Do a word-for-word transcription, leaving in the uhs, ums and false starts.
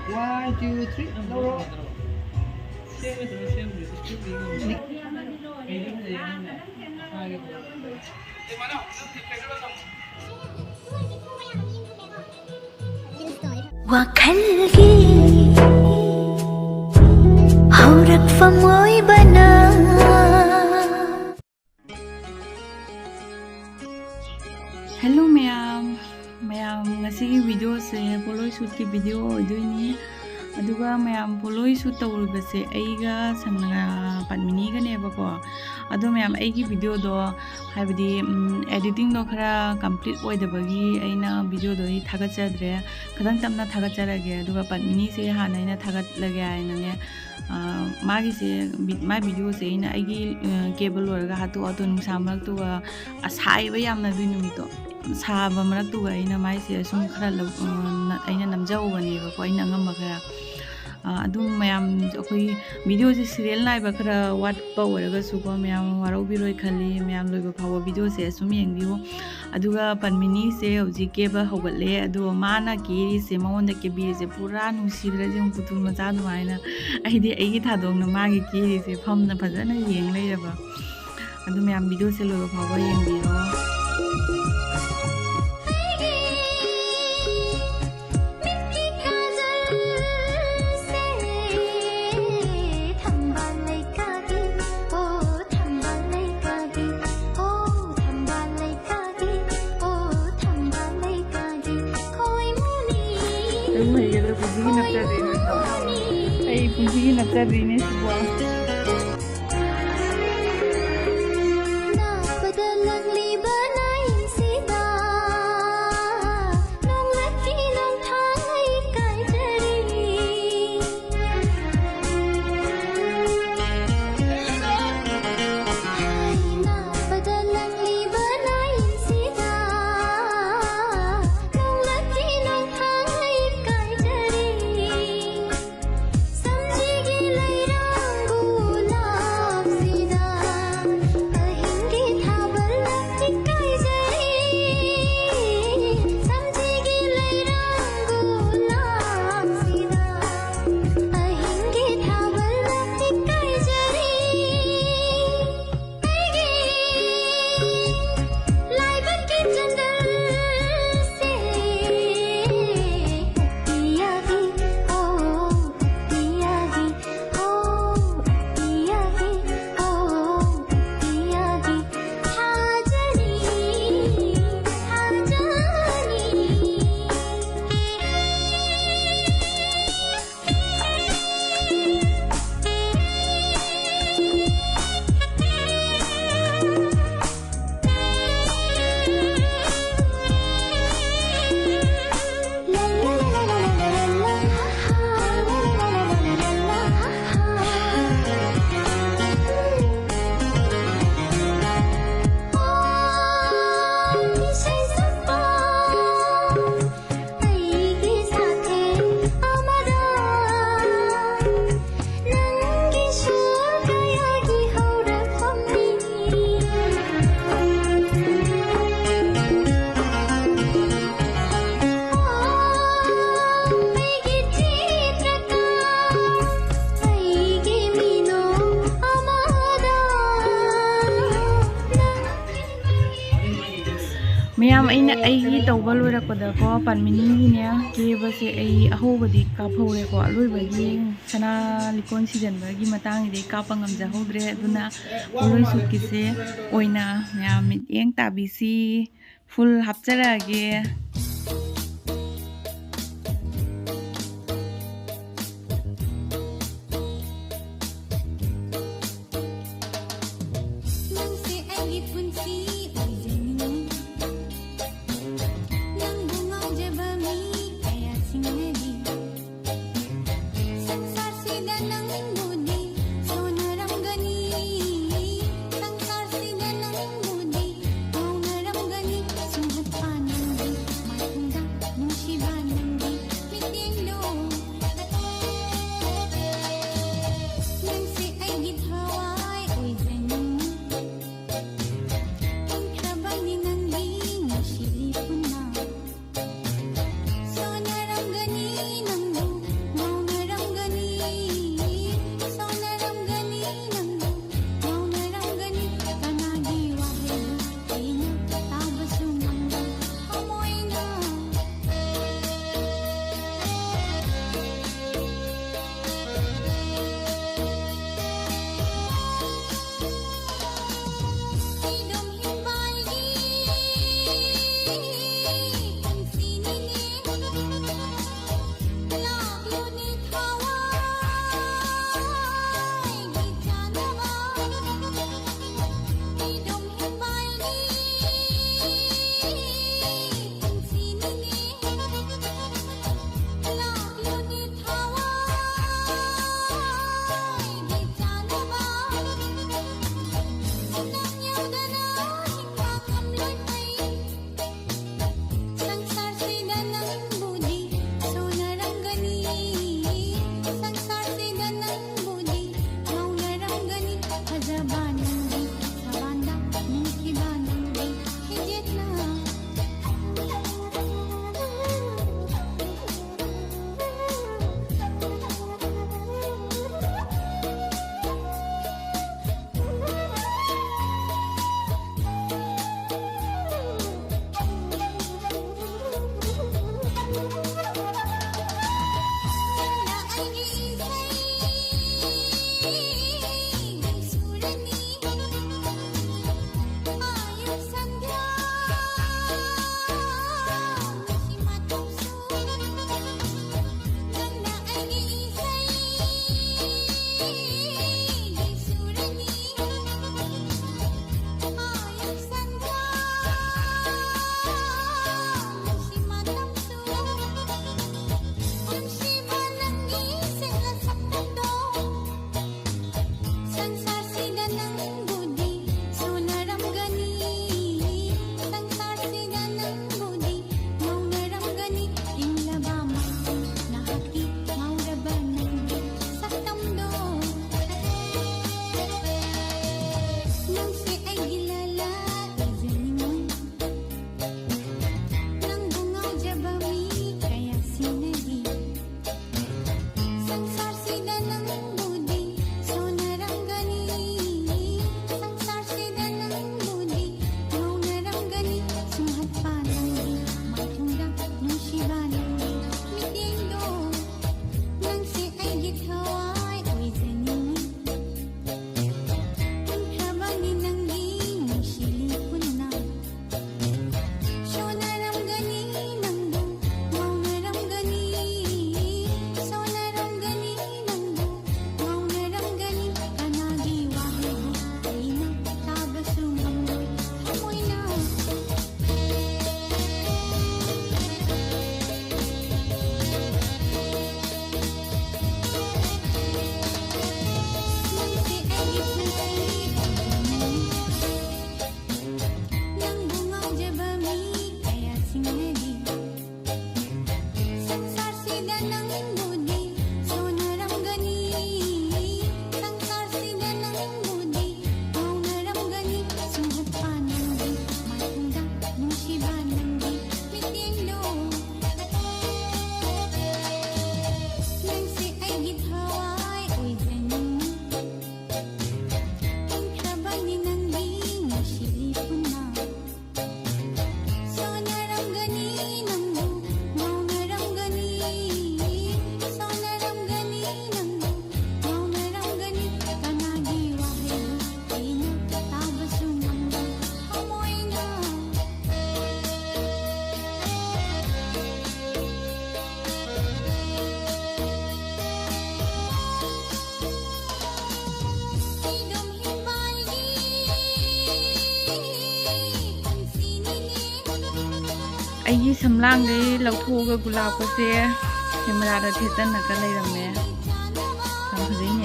One, two, three, ꯂꯧꯔꯣ꯫ ꯋꯥꯈꯜꯒꯤ ꯍꯧꯔꯛꯐꯝ ꯑꯣꯏꯕꯅ꯫ Hello ꯃꯌꯥꯝ, ꯃꯌꯥꯝ ꯉꯁꯤꯒꯤ videoꯁꯦ ꯄꯣꯠꯂꯣꯏ shootꯀꯤ video ꯑꯣꯏꯗꯣꯏꯅꯤ꯫ ꯑꯗꯨꯒ ꯃꯌꯥꯝ ꯄꯣꯠꯂꯣꯏ shoot ꯇꯧꯔꯤꯕꯁꯦ ꯑꯩꯒ ꯁꯪꯅ ꯄꯟꯃꯤꯅꯤꯒꯅꯦꯕꯀꯣ꯫ ꯑꯗꯣ ꯃꯌꯥꯝ ꯑꯩꯒꯤ videoꯗꯣ ꯍꯥꯏꯕꯗꯤ editingꯗꯣ ꯈꯔ complete ꯑꯣꯏꯗꯕꯒꯤ ꯑꯩꯅ videoꯗꯣ ꯑꯩ ꯊꯥꯒꯠꯆꯗ꯭ꯔꯦ꯫ ꯈꯤꯇꯪ ꯇꯞꯅ ꯊꯥꯒꯠꯆꯔꯒꯦ꯫ ꯑꯗꯨꯒ ꯄꯟꯃꯤꯅꯤꯁꯦ ꯍꯥꯟꯅ ꯑꯩꯅ ꯊꯥꯒꯠꯂꯒꯦ ꯍꯥꯏꯅꯅꯦ꯫ ꯃꯥꯒꯤꯁꯦ ꯃꯥꯏ videoꯁꯦ ꯑꯩꯅ ꯑꯩꯒꯤ ꯀꯦꯕ ꯂꯣꯏꯔꯒ ꯍꯥꯊꯨ ꯍꯥꯊꯨ ꯅꯨꯡꯁꯥ ꯃꯔꯛꯇꯨꯒ ꯑꯁꯥꯏꯕ ꯌꯥꯝꯅ ꯑꯗꯨꯏ ꯅꯨꯃꯤꯠꯇꯣ ꯁꯥꯕ ꯃꯔꯛꯇꯨꯒ ꯑꯩꯅ ꯃꯥꯏꯁꯦ ꯁꯨꯝ ꯈꯔ ꯑꯩꯅ ꯅꯝꯖꯍꯧꯕꯅꯦꯕꯀꯣ, ꯑꯩꯅ ꯑꯉꯝꯕ ꯈꯔ꯫ ꯑꯗꯨꯝ ꯃꯌꯥꯝ ꯑꯩꯈꯣꯏ videoꯁꯦ serial ꯅꯥꯏꯕ ꯈꯔ ꯋꯥꯠꯄ ꯑꯣꯏꯔꯒꯁꯨꯀꯣ, ꯃꯌꯥꯝ ꯋꯥꯔꯧꯕꯤꯔꯣꯏ ꯈꯜꯂꯤ꯫ ꯃꯌꯥꯝ ꯂꯣꯏꯕ ꯐꯥꯎꯕ videoꯁꯦ ꯁꯨꯝ ꯌꯦꯡꯕꯤꯌꯨ꯫ ꯑꯗꯨꯒ ꯄꯟꯃꯤꯅꯤꯁꯦ ꯍꯧꯖꯤꯛ ꯀꯦꯕ ꯍꯧꯒꯠꯂꯦ꯫ ꯑꯗꯨꯒ ꯃꯥꯅ ꯀꯦꯔꯤꯁꯦ, ꯃꯉꯣꯟꯗ ꯀꯦꯕꯤꯔꯤꯁꯦ ꯄꯨꯔꯥ ꯅꯨꯡꯁꯤꯈ꯭ꯔꯦ꯫ ꯌꯦꯡꯉꯨ, ꯄꯨꯇꯨ ꯃꯆꯥ ꯑꯗꯨꯃꯥꯏꯅ꯫ ꯑꯩꯗꯤ ꯑꯩꯒꯤ ꯊꯥꯗꯣꯛꯅ ꯃꯥꯒꯤ ꯀꯦꯔꯤꯁꯦ ꯐꯝꯅ ꯐꯖꯅ ꯌꯦꯡ ꯂꯩꯔꯕ꯫ ꯑꯗꯨ ꯃꯌꯥꯝ videoꯁꯦ ꯂꯣꯏꯕ ꯐꯥꯎꯕ ꯌꯦꯡꯕꯤꯔꯣ꯫ ꯑꯗꯨꯝ ꯍꯩꯒꯗ꯭ꯔꯥ? ꯄꯨꯟꯁꯤꯒꯤ ꯅꯞꯆꯗ꯭ꯔꯤꯅꯦ꯫ ꯑꯩ ꯄꯨꯟꯁꯤꯒꯤ ꯅꯞꯆꯗ꯭ꯔꯤꯅꯦ ꯁꯤꯕꯣ꯫ ꯑꯩꯅ ꯑꯩꯒꯤ ꯇꯧꯕ ꯂꯣꯏꯔꯛꯄꯗꯀꯣ, ꯄꯟꯃꯤꯅꯤꯒꯤꯅꯦ ꯀꯦꯕꯁꯦ ꯑꯩ ꯑꯍꯧꯕꯗꯤ ꯀꯥꯞꯍꯧꯔꯦꯀꯣ, ꯑꯂꯣꯏꯕꯒꯤ ꯁꯅꯥ ꯂꯤꯛꯀꯣꯟ ꯁꯤꯖꯟꯕꯒꯤ ꯃꯇꯥꯡꯒꯤꯗꯤ ꯀꯥꯞꯄ ꯉꯝꯖꯍꯧꯗ꯭ꯔꯦ꯫ ꯑꯗꯨꯅ ꯄꯣꯂꯣꯏ ꯁꯨꯠꯀꯤꯁꯦ ꯑꯣꯏꯅ ꯃꯌꯥꯝ ꯃꯤꯠꯌꯦꯡ ꯇꯥꯕꯤꯁꯤ꯫ ꯐꯨꯜ ꯍꯥꯞꯆꯔꯛꯑꯒꯦ꯫ ꯅꯪꯁꯦ ꯑꯩꯒꯤ ꯄꯨꯟꯁꯤ ꯑꯣꯏꯖꯅꯤꯡꯉꯤ꯫ ꯅꯪꯕꯨ ꯉꯥꯎꯖꯕ ꯃꯤ ꯀꯌꯥꯁꯤꯡꯅꯗꯤ ꯁꯪꯁꯥꯔꯁꯤꯗ ꯅꯪꯕꯨꯗꯤ ꯁꯣꯟꯅꯔꯝꯒꯅꯤ꯫ ꯁꯪꯁꯥꯔꯁꯤꯗ ꯅꯪꯕꯨꯗꯤ ꯉꯥꯎꯅꯔꯝꯒꯅꯤ꯫ ꯁꯨꯝꯍꯠꯄ ꯅꯪꯒꯤ ꯃꯥꯏꯊꯣꯡꯗ ꯅꯨꯡꯁꯤꯕ ꯅꯪꯒꯤ ꯃꯤꯠꯌꯦꯡꯗꯣ꯫ ꯅꯪꯁꯦ ꯑꯩꯒꯤ ꯊꯋꯥꯏ ꯑꯣꯏꯖꯅꯤꯡꯉꯤ꯫ ꯍꯤꯡꯈ꯭ꯔꯕꯅꯤ ꯅꯪꯒꯤ ꯅꯨꯡꯁꯤꯕꯤ ꯄꯨꯟꯅ꯫ ꯁꯣꯟꯅꯔꯝꯒꯅꯤ ꯅꯪꯕꯨ, ꯉꯥꯎꯅꯔꯝꯒꯅꯤ, ꯁꯣꯟꯅꯔꯝꯒꯅꯤ ꯅꯪꯕꯨ, ꯉꯥꯎꯅꯔꯝꯒꯅꯤ꯫ ꯀꯅꯥꯒꯤ ꯋꯥꯍꯩꯕꯨ ꯑꯩꯅ ꯇꯥꯕꯁꯨ ꯉꯝꯗꯦ ꯊꯃꯣꯏꯅ꯫ ꯑꯩ ꯁꯝꯂꯥꯡꯗꯩ ꯂꯧꯊꯣꯛꯑꯒ ꯒꯨꯂꯥꯞꯀꯁꯦ ꯀꯦꯃꯦꯔꯥꯗ ꯊꯦꯠꯇꯅꯒ ꯂꯩꯔꯝꯃꯦ꯫ ꯌꯥꯝ ꯐꯖꯩ꯫